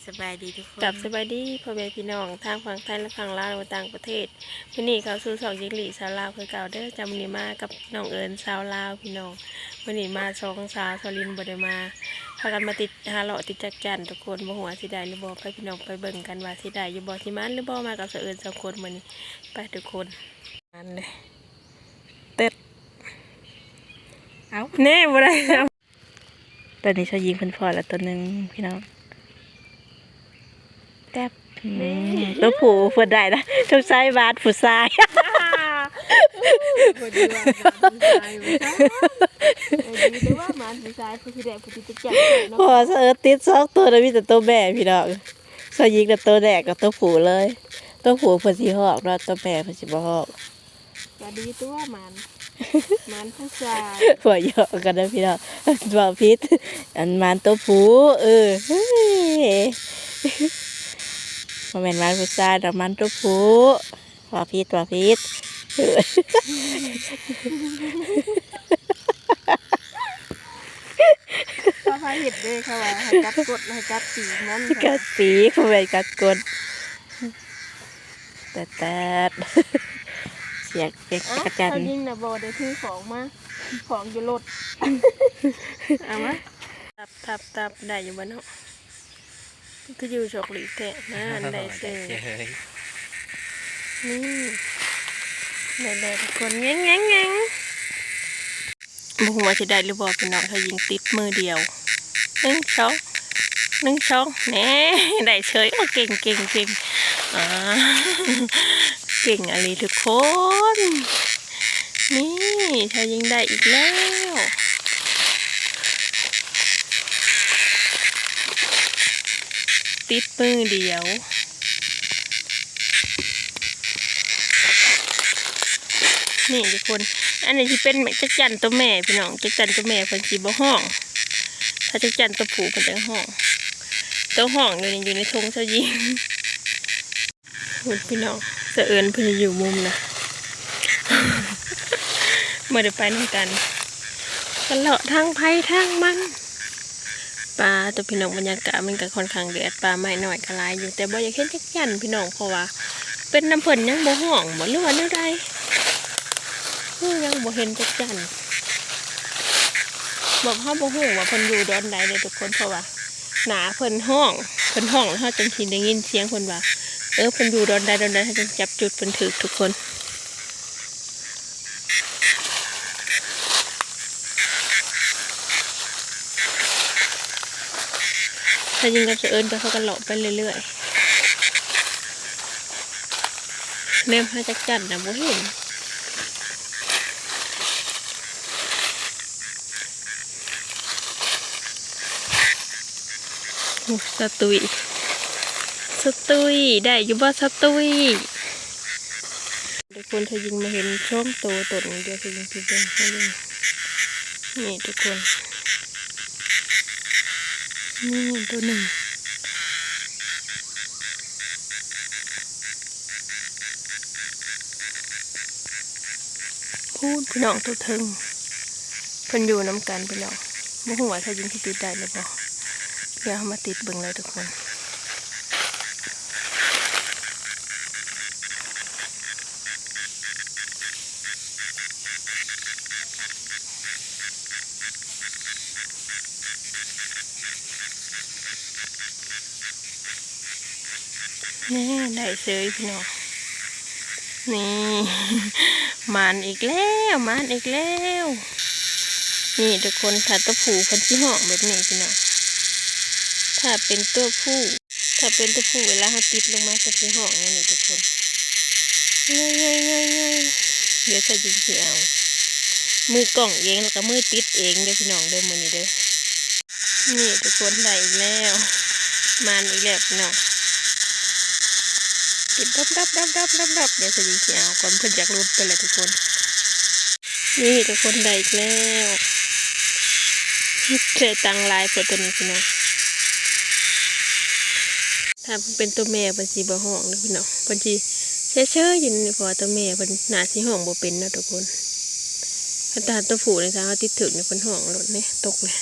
ສະບາຍດີທຸກຄົນ ກັບສະບາຍດີພໍ່ແມ່ພີ່ນ້ອງທາງຝັ່ງໄທ ແລະ ຝັ່ງລາວ ແລະ ຕ່າງປະເທດ. ມື້ນີ້ເຂົ້າສູ່ຊ່ອງຍິງລີສາວລາວຄືເກົ່າເດີ. ຈ້າ ມື້ນີ້ມາກັບນ້ອງເອີນສາວລາວພີ່ນ້ອງ. ມື້ນີ້ມາສອງສາວ ສາວລິນບໍ່ໄດ້ມາ ພາກັນມາຕິດ ຫາເລາະຕິດຈັກຈັ່ນທຸກຄົນ. ບໍ່ຮູ້ວ່າຊິໄດ້ຫຼືບໍ່ ໄປພີ່ນ້ອງ ໄປເບິ່ງກັນວ່າຊິໄດ້ຢູ່ບໍ່ ຊິໝານຫຼືບໍ່ ມາກັບສາວເອີນສອງຄົນມື້ນີ້. ໄປທຸກຄົນ ໝານເລີຍ ເຕັດ ເອົ້າ ແນ່ ບໍ່ໄດ້. ຕອນນີ້ຊາວຍິງເພິ່ນພໍ້ແລ້ວໂຕໜຶ່ງພີ່ນ້ອງ ແຕັບ ອືມ ໂຕຜູ້ເພິ່ນໄດ້ນະ ສົງໄສໝານຜູ້ຊາຍ ເພິ່ນວ່າໝານຜູ້ຊາຍວ່າຊັ້ນ ເອີ ດີແຕ່ວ່າໝານຜູ້ຊາຍ ຜູ້ທີ່ໄດ້ຜູ້ທີ່ຕິດຈັກເນາະ ເພາະວ່າສາວເອີນຕິດສອງໂຕນະ ມີແຕ່ໂຕແມ່ພີ່ນ້ອງ. ຊາວຍິງນະໂຕແລກກັບໂຕຜູ້ເລີຍ ໂຕຜູ້ເພິ່ນຊິຮ້ອງເນາະ ໂຕແມ່ເພິ່ນຊິບໍ່ຮ້ອງ. ກະດີຕົວະ ໝານ ໝານຜູ້ຊາຍ ເວົ້າຢອກກັນເດີພີ່ນ້ອງ ເວົ້າຜິດ ອັນໝານໂຕຜູ້ ເອີ ເຮີ້ຍ ບໍ່ແມ່ນໝານຜູ້ຊາຍດອກ ໝານໂຕຜູ້ ເວົ້າຜິດ ເວົ້າຜິດ ເຂົາພາເຮັດເດ້ ເຂົາວ່າໃຫ້ກັດກົດ ໃຫ້ກັດປີກມັນ ກັດປີກ ບໍ່ແມ່ນກັດກົດ. ແຕດໆ ສຽງເປັນ ເອົ້າ ຈັກກະຈັ່ນ ເຂົາຍິງນະບໍ່ໄດ້ຖືຂອງມາ ຂອງຢູ່ລົດ ເອົາມາ ຕັບໆໆ ໄດ້ຢູ່ບໍ່ເນາະ ຄືຢູ່ໂຊກດີແທ້ ນັ້ນໄດ້ເສີຍ ໄດ້ເສີຍ ນີ້ ໄດ້ແລ້ວທຸກຄົນ ແງງໆໆ. ບໍ່ຮູ້ວ່າຊິໄດ້ຫຼືບໍ່ພີ່ນ້ອງ ຊາວຍິງຕິດມືດຽວ ໜຶ່ງ ສອງ ໜຶ່ງ ສອງ ແນ່ ໄດ້ເສີຍ ໂອ້ ເກັ່ງ ເກັ່ງ ເກັ່ງ ອ່າ ເກັ່ງອີ່ຫຼີທຸກຄົນ. ນີ້ ຊາວຍິງໄດ້ອີກແລ້ວ ຕິດມືດຽວ. ນີ້ທຸກຄົນ ອັນນີ້ຊິເປັນຈັກຈັ່ນໂຕແມ່ພີ່ນ້ອງ ຈັກຈັ່ນໂຕແມ່ເພິ່ນຊິບໍ່ຮ້ອງ ຖ້າຈັກຈັ່ນໂຕຜູ້ເພິ່ນຈັ່ງຮ້ອງ ໂຕຮ້ອງຢູ່ນີ້ ຢູ່ໃນຖົງຊາວຍິງ ພຸ້ນພີ່ນ້ອງ ສາວເອີນເພິ່ນຢູ່ມຸມນະ ບໍ່ໄດ້ໄປນຳກັນ ກະເລາະທາງໃຜທາງມັນ. ປາໂຕ ພີ່ນ້ອງ ບັນຍາກາດມັນກະຄ່ອນຂ້າງແດດ ປ່າໄມ້ນ້ອຍກະຫຼາຍຢູ່ ແຕ່ບໍ່ຢາກເຫັນຈັກຈັ່ນພີ່ນ້ອງ ເພາະວ່າເປັນນຳເພິ່ນຍັງບໍ່ຮ້ອງບໍ ຫຼືວ່າແນວໃດ ຄືຍັງບໍ່ເຫັນຈັກຈັ່ນ ແບບເຮົາບໍ່ຮູ້ວ່າເພິ່ນຢູ່ດອນໃດເດ້ທຸກຄົນ ເພາະວ່າໜ້າເພິ່ນຮ້ອງ ເພິ່ນຮ້ອງແລ້ວເຮົາຈັ່ງຊິໄດ້ຍິນສຽງເພິ່ນວ່າ ເອີ ເພິ່ນຢູ່ດອນໃດດອນໃດ ເຮົາຈັ່ງຈັບຈຸດເພິ່ນຖືກທຸກຄົນ. ຊາວຍິງກັບຊາວເອີນກະພາກັນເລາະໄປເລື້ອຍໆ ແນມຫາຈັກຈັ່ນນະບໍ່ເຫັນ. ໂອ້ ສາວຕຸ້ຍ ສາວຕຸ້ຍ ໄດ້ຢູ່ບໍ່ສາວຕຸ້ຍ? ທຸກຄົນ ຊາວຍິງມາເຫັນສອງໂຕ ໂຕນີ້ ດຽວຊາວຍິງຊິເບິ່ງໃຫ້ເບິ່ງ ນີ້ທຸກຄົນ ນີ້ໂຕໜຶ່ງ ພຸ້ນ ພີ່ນ້ອງ ໂຕເທິງ ເພິ່ນຢູ່ນຳກັນພີ່ນ້ອງ ບໍ່ຮູ້ວ່າຊາວຍິງຊິຕິດໄດ້ຫຼືບໍ່ ດຽວເຮົາມາຕິດເບິ່ງເລີຍທຸກຄົນ. ແນ່ ໄດ້ເສີຍພີ່ນ້ອງ ນີ້ ໝານອີກແລ້ວ ໝານອີກແລ້ວ. ນີ້ທຸກຄົນ ຖ້າຕົວຜູ້ເພິ່ນຊິຮ້ອງແບບນີ້ພີ່ນ້ອງ ຖ້າເປັນຕົວຜູ້ ຖ້າເປັນຕົວຜູ້ ເວລາເຮົາຕິດລົງມາ ເພິ່ນຊິຮ້ອງແນວນີ້ທຸກຄົນ ເງີຍໆໆໆ. ດຽວຊາວຍິງຊິເອົາມືກ້ອງເອງ ແລ້ວກະມືຕິດເອງເດີພີ່ນ້ອງເດີ ມື້ນີ້ເດີ. ນີ້ທຸກຄົນ ໄດ້ອີກແລ້ວ ໝານອີກແລ້ວພີ່ນ້ອງ ຕິດດັບໆໆໆໆ. ດຽວຊາວຍິງຊິເອົາກ່ອນ ເພິ່ນຢາກຫຼຸດໄປແລ້ວທຸກຄົນ. ນີ້ທຸກຄົນ ໄດ້ອີກແລ້ວ ໃສ່ຕັງຫຼາຍໂພດໂຕນີ້ພີ່ນ້ອງ. ຖ້າເປັນໂຕແມ່ເພິ່ນຊິບໍ່ຮ້ອງເດີພີ່ນ້ອງ ເພິ່ນຊິເຊີຍໆຢູ່ນີ້ ເພາະວ່າໂຕແມ່ເພິ່ນໜ້າຊິຮ້ອງບໍ່ເປັນເນາະທຸກຄົນ. ຄັນຖ້າໂຕຜູ້ນີ້ ຖ້າເຮົາຕິດຖືກນີ້ ເພິ່ນຮ້ອງໂລດເດ້ ຕົກເລີຍ.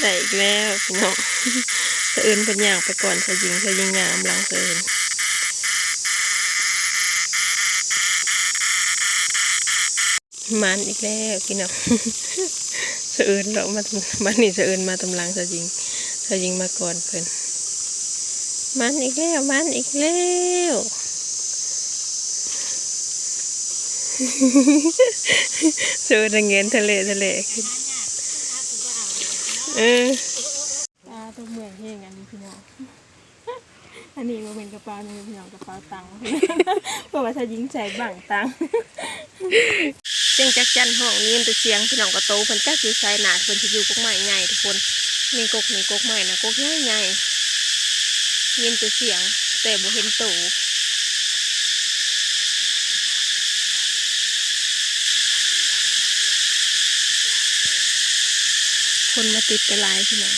ໄດ້ອີກແລ້ວພີ່ນ້ອງ ສະເອີນເພິ່ນຍ່າງໄປກ່ອນສາວຍິງ ສາວຍິງຍ່າງນຳຫຼັງສະເອີນ. ໝານອີກແລ້ວພີ່ນ້ອງ ສະເອີນເນາະ ມາ ບາດນີ້ສະເອີນມາຕາມຫຼັງສາວຍິງ ສາວຍິງມາກ່ອນເພິ່ນ. ໝານອີກແລ້ວ ໝານອີກແລ້ວ ສະເອີນແງນທະເລທະເລ ເອີ. ອ່າ ຕົວເມື່ອຍແຮງອັນນີ້ພີ່ນ້ອງ ອັນນີ້ບໍ່ແມ່ນກະເປົານີ້ພີ່ນ້ອງ ກະເປົາຕັງ ເພາະວ່າສາວຍິງໃສ່ບັ້ງຕັງ. ສຽງຈັກຈັ່ນຮ້ອງໄດ້ຍິນແຕ່ສຽງພີ່ນ້ອງ ກະໂຕເພິ່ນຈັກຢູ່ໃສ ໜ້າເພິ່ນຊິຢູ່ກົກໄມ້ໃຫຍ່ທຸກຄົນ. ນີ້ກົກ ນີ້ກົກໄມ້ນະ ກົກໃຫຍ່ໆ ຍິນແຕ່ສຽງ ແຕ່ບໍ່ເຫັນໂຕ. ຄົນມາຕິດກະຫຼາຍພີ່ນ້ອງ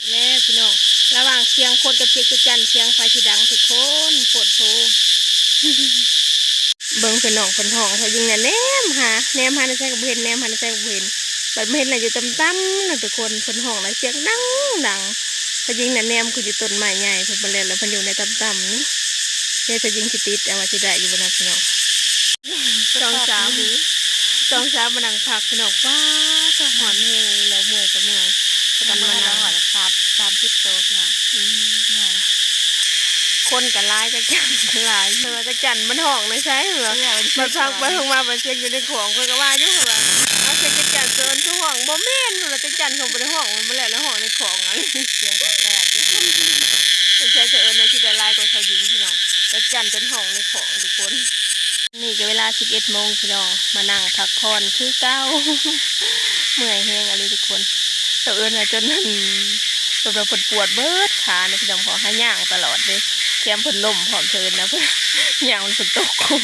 ແລ້ວພີ່ນ້ອງ ລະຫວ່າງສຽງຄົນກັບສຽງຈັກຈັ່ນ ສຽງໃຜຊິດັງທຸກຄົນ ໂພດໂພ. ເບິ່ງພີ່ນ້ອງເພິ່ນຮ້ອງ ສາວຍິງນະແນມຫາ ແນມຫາໃນໃສກະບໍ່ເຫັນ ແນມຫາໃນໃສກະບໍ່ເຫັນ ບັດມາເຫັນລະຢູ່ຕ່ຳໆນະທຸກຄົນ ເພິ່ນຮ້ອງນະສຽງດັງໆ. ສາວຍິງນະແນມຄືຢູ່ຕົ້ນໄມ້ໃຫຍ່ ເພິ່ນບໍ່ແລ່ນລະ ເພິ່ນຢູ່ໃນຕ່ຳໆນີ້. ເດ ສາວຍິງຊິຕິດ ເອົາວ່າຊິໄດ້ຢູ່ບໍ່ນະພີ່ນ້ອງ. ສອງສາວ ສອງສາວມານັ່ງພັກພີ່ນ້ອງ ປາດ ສະຮ້ອນແຮງ ລະເມື່ອຍກະເມື່ອຍ ພາກັນມານັ່ງ ສາມສິບໂຕພີ່ນ້ອງ. ອືມ ຄົນກະຫຼາຍ ຈັກຈັ່ນກະຫຼາຍ ເພິ່ນວ່າຈັກຈັ່ນມັນຮ້ອງໃນໃສ ເພິ່ນວ່າ ບັດພັກໄປພັກມາ ບັດສຽງຢູ່ໃນຂອງ ຂ້ອຍກະວ່າຢູ່ ຂ້ອຍວ່າ ເອົາ ສຽງຈັກຈັ່ນ ສະເອີນຄືຮ້ອງ ບໍ່ແມ່ນ ເພິ່ນວ່າຈັກຈັ່ນເຂົາບໍ່ໄດ້ຮ້ອງ ມັນແລ່ນລະຮ້ອງໃນຂອງ ອັນສຽງແຕກໆ ສົງໄສສະເອີນນະຊິໄດ້ຫຼາຍກວ່າສາວຍິງພີ່ນ້ອງ ຈັກຈັ່ນຈົນຮ້ອງໃນຂອງທຸກຄົນ. ນີ້ກະເວລາສິບເອັດໂມງພີ່ນ້ອງ ມານັ່ງພັກຜ່ອນຄືເກົ່າ ເມື່ອຍແຮງອີ່ຫຼີທຸກຄົນ. ສະເອີນນະຈົນ ຈົນວ່າເພິ່ນປວດເບິດຂານະພີ່ນ້ອງ ເພາະຫາຍ່າງຕະຫຼອດເດ້ ແຖມເພິ່ນລົ້ມພ້ອມ ສະເອີນນະ ຍ່າງເພິ່ນຕົກຂຸມ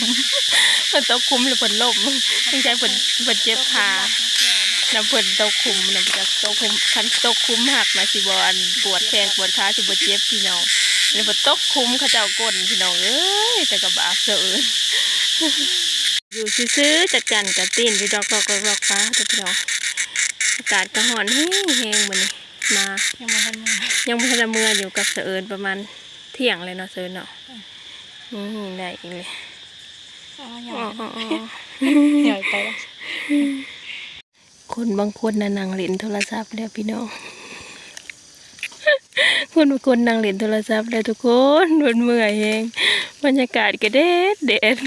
ເພິ່ນຕົກຂຸມລະເພິ່ນລົ້ມ ສົງໄສເພິ່ນ ເພິ່ນເຈັບຂານຳ ເພິ່ນຕົກຂຸມນຳ ຈັກຕົກຂຸມ ຄັນຕົກຂຸມຫັກນະ ຊິບໍ່ ອັນ ປວດແຂ້ງປວດຂາ ຊິບໍ່ເຈັບພີ່ນ້ອງ. ອັນນີ້ເພິ່ນຕົກຂຸມເຂົາເຈົ້າກົ້ນພີ່ນ້ອງເອີຍ ແຕ່ກະບາບສະເອີນ. ຢູ່ຊື່ໆ ຈັກຈັ່ນກະຕີນຢູ່ດອກໆໆ ປາດໂທ້ພີ່ນ້ອງ ອາກາດກະຮ້ອນແຮງໆ ມື້ນີ້ ມາ ຍັງບໍ່ທັນເມືອ ຍັງບໍ່ທັນໄດ້ເມືອຢູ່ກັບສະເອີນ ປະມານທ່ຽງແລ້ວເນາະ ສະເອີນເນາະ. ອືມ ນີ້ໄດ້ອີກແລ້ວ ເອົາ ເອົາ ເອົາ ໃຫຍ່ໄປລະ. ຄົນບາງຄົນນະນັ່ງຫຼິ້ນໂທລະສັບແລ້ວພີ່ນ້ອງ ຄົນບາງຄົນນັ່ງຫຼິ້ນໂທລະສັບແລ້ວທຸກຄົນ ເພິ່ນເມື່ອຍແຮງ ບັນຍາກາດກະແດດ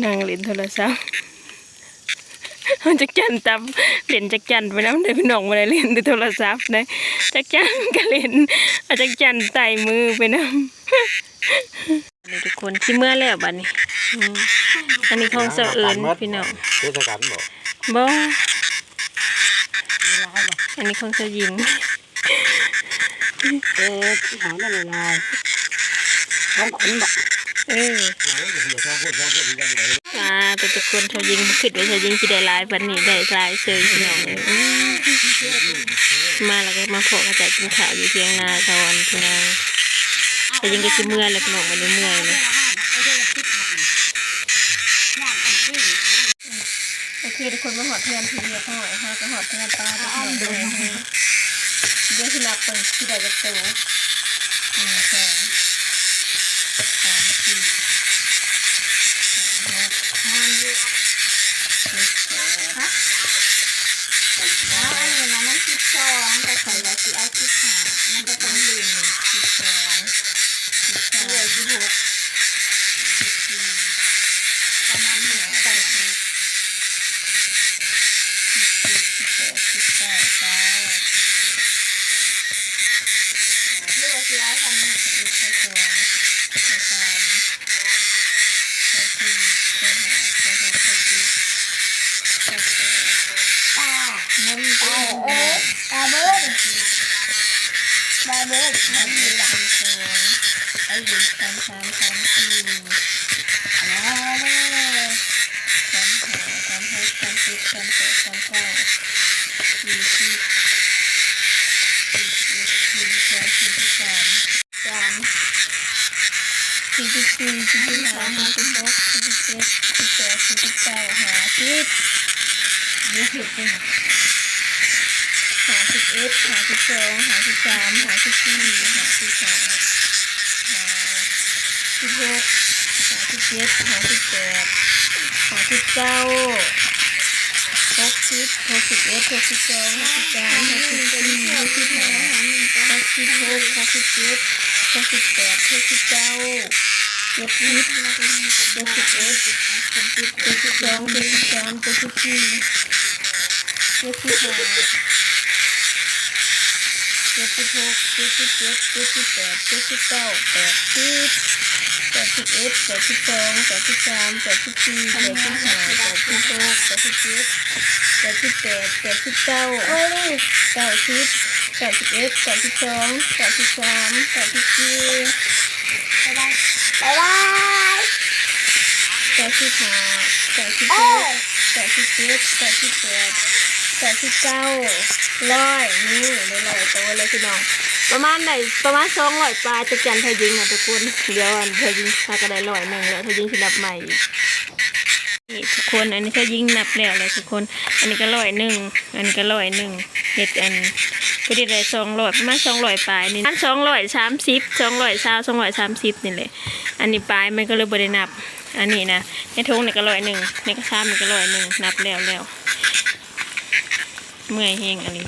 ໆ ນັ່ງຫຼິ້ນໂທລະສັບ. ຈັກຈັ່ນຕຳ ຫຼິ້ນຈັກຈັ່ນໄປນຳເດີພີ່ນ້ອງ ບໍ່ໄດ້ຫຼິ້ນແຕ່ໂທລະສັບເດີ ຈັກຈັ່ນກະຫຼິ້ນ ເອົາຈັກຈັ່ນໄຕ້ມືໄປນຳ. ນີ້ທຸກຄົນ ຊິເມືອແລ້ວບາດນີ້ ອືມ ອັນນີ້ຂອງສາວເອີນພີ່ນ້ອງ ເທໃສ່ກັນບໍ່? ບໍ່ ອັນນີ້ຂອງສາວຍິງ. ເອີ ຫາມັນຫຼາຍໆ ຂອງຄົນບໍ່? ເອີ ອ່າ ແຕ່ທຸກຄົນ ສາວຍິງບໍ່ຄິດວ່າສາວຍິງຊິໄດ້ຫຼາຍປານນີ້ ໄດ້ຫຼາຍເສີຍພີ່ນ້ອງເອີຍ. ອືມ ມາແລ້ວກະມາພໍ້ເຂົາເຈົ້າກິນເຂົ້າຢູ່ຖຽງນາສະຫວັນພີ່ນ້ອງ. ສາວຍິງກະຊິເມືອແລ້ວພີ່ນ້ອງ ບາດນີ້ເມື່ອຍແລ້ວ. ໂອເຄທຸກຄົນ ມາຮອດເຮືອນທີ່ຮຽບຮ້ອຍ ເຮົາກະຮອດເຮືອນປາທຸກຄົນເອີຍ. ດຽວຊິນັບເບິ່ງຊິໄດ້ຈັກໂຕ ໜຶ່ງ ສອງ ສາມ ສີ່ ຫ້າ ຫົກ ເຈັດ ແປດ ເອົາ ອັນນີ້ນະມັນສິບສອງ ແຕ່ຂ້ອຍວ່າຊິເອົາສິບຫ້າ ມັນກະຕ້ອງເຫຼັ້ນສິບສອງ ສິບສາມ ສິບສີ່ ປະມານຫ້າ ສິບຫົກ ສິບເຈັດ ສິບແປດ ສິບເກົ້າ ຊາວ ຫຼືວ່າຊິເອົາສ່ຳນີ້ ຊາວສອງ ຊາວສາມ ຊາວສີ່ ຊາວຫ້າ ຊາວຫົກ ຊາວເຈັດ ຊາວແປດ ປາ ເງິນປາ ເອີ ປາເບີດ ປາເບີດ ເອົາຢູ່ລະ ສາມສອງ ເອົາຢູ່ ສາມສາມ ສາມສີ່ ເອົາເລີຍ ສາມຫ້າ ສາມຫົກ ສາມເຈັດ ສາມແປດ ສາມເກົ້າ ສີ່ສິບ ສີ່ສິບເອັດ ສີ່ສິບສອງ ສີ່ສິບສາມ ສາມ ສີ່ສິບສີ່ ສີ່ສິບຫ້າ ສີ່ສິບຫົກ ສີ່ສິບເຈັດ ສີ່ສິບແປດ ສີ່ສິບເກົ້າ ຫ້າສິບ ບໍ່ຖືກເລີຍ. ເອັດ ຫ້າສິບສອງ ຫ້າສິບສາມ ຫ້າສິບສີ່ ຫ້າສິບຫ້າ ຫ້າສິບຫົກ ຫ້າສິບເຈັດ ຫ້າສິບແປດ ຫ້າສິບເກົ້າ ຫົກສິບ ຫົກສິບເອັດ ຫົກສິບສອງ ຫົກສິບສາມ ຫົກສິບສີ່ ຫົກສິບຫ້າ ຫົກສິບຫົກ ຫົກສິບເຈັດ ຫົກສິບແປດ ຫົກສິບເກົ້າ ເຈັດສິບ ເຈັດສິບເອັດ ເຈັດສິບສອງ ເຈັດສິບສາມ ເຈັດສິບສີ່ ເຈັດສິບຫ້າ ເຈັດສິບຫົກ ເຈັດສິບເຈັດ ເຈັດສິບແປດ ເຈັດສິບເກົ້າ ແປດສິບ ແປດສິບເອັດ ແປດສິບສອງ ແປດສິບສາມ ແປດສິບສີ່ ແປດສິບຫ້າ ແປດສິບຫົກ ແປດສິບເຈັດ ແປດສິບແປດ ແປດສິບເກົ້າ ເກົ້າສິບ ເກົ້າສິບເອັດ ເກົ້າສິບສອງ ເກົ້າສິບສາມ ເກົ້າສິບສີ່ ບາຍບາຍ ບາຍບາຍ ເກົ້າສິບຫ້າ ເກົ້າສິບຫົກ ເກົ້າສິບເຈັດ ເກົ້າສິບແປດ ເກົ້າສິບເກົ້າ ຮ້ອຍ ນີ້ໄດ້ຮ້ອຍໂຕແລ້ວພີ່ນ້ອງ ປະມານໄດ້ປະມານສອງຮ້ອຍປາຍ ຈັກຈັ່ນເທື່ອຍິງນະທຸກຄົນ ດຽວອັນເທື່ອຍິງຫາກະໄດ້ຮ້ອຍໜຶ່ງແລ້ວ ເທື່ອຍິງຊິນັບໃໝ່ອີກ ນີ້ທຸກຄົນ ອັນນີ້ເທື່ອຍິງນັບແລ້ວແຫຼະທຸກຄົນ ອັນນີ້ກະຮ້ອຍໜຶ່ງ ອັນນີ້ກະຮ້ອຍໜຶ່ງ ເຮັດອັນ ພໍດີໄດ້ສອງຮ້ອຍ ປະມານສອງຮ້ອຍປາຍນີ້ ປະມານສອງຮ້ອຍສາມສິບ ສອງຮ້ອຍຊາວ ສອງຮ້ອຍສາມສິບນີ້ແຫຼະ ອັນນີ້ປາຍມັນກະເລີຍບໍ່ໄດ້ນັບ ອັນນີ້ນະ ໃນຖົງນີ້ກະຮ້ອຍໜຶ່ງ ໃນກະຊາມນີ້ກະຮ້ອຍໜຶ່ງ ນັບແລ້ວແລ້ວ ເມື່ອຍແຮງອີ່ຫຼີ.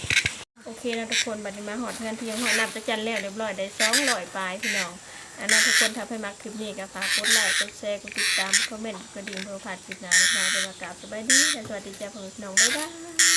ໂອເຄເນາະທຸກຄົນ ບັດນີ້ມາຮອດເຮືອນທີ່ຮອດ ນັບຈັກຈັ່ນແລ້ວຮຽບຮ້ອຍ ໄດ້ສອງຮ້ອຍປາຍພີ່ນ້ອງ ອັນນັ້ນທຸກຄົນ ຖ້າໃຜມັກຄລິບນີ້ກະຝາກກົດໄລ ກົດແຊ ກົດຕິດຕາມ ຄອມເມັນ ກົດກະດິ່ງ ເພື່ອບໍ່ພາດຄລິບໜ້າເນາະພີ່ນ້ອງ ແຕ່ວ່າກາບສະບາຍດີ ແລະ ສະຫວັດດີຈ້າພໍ່ແມ່ພີ່ນ້ອງ ບາຍບາຍ.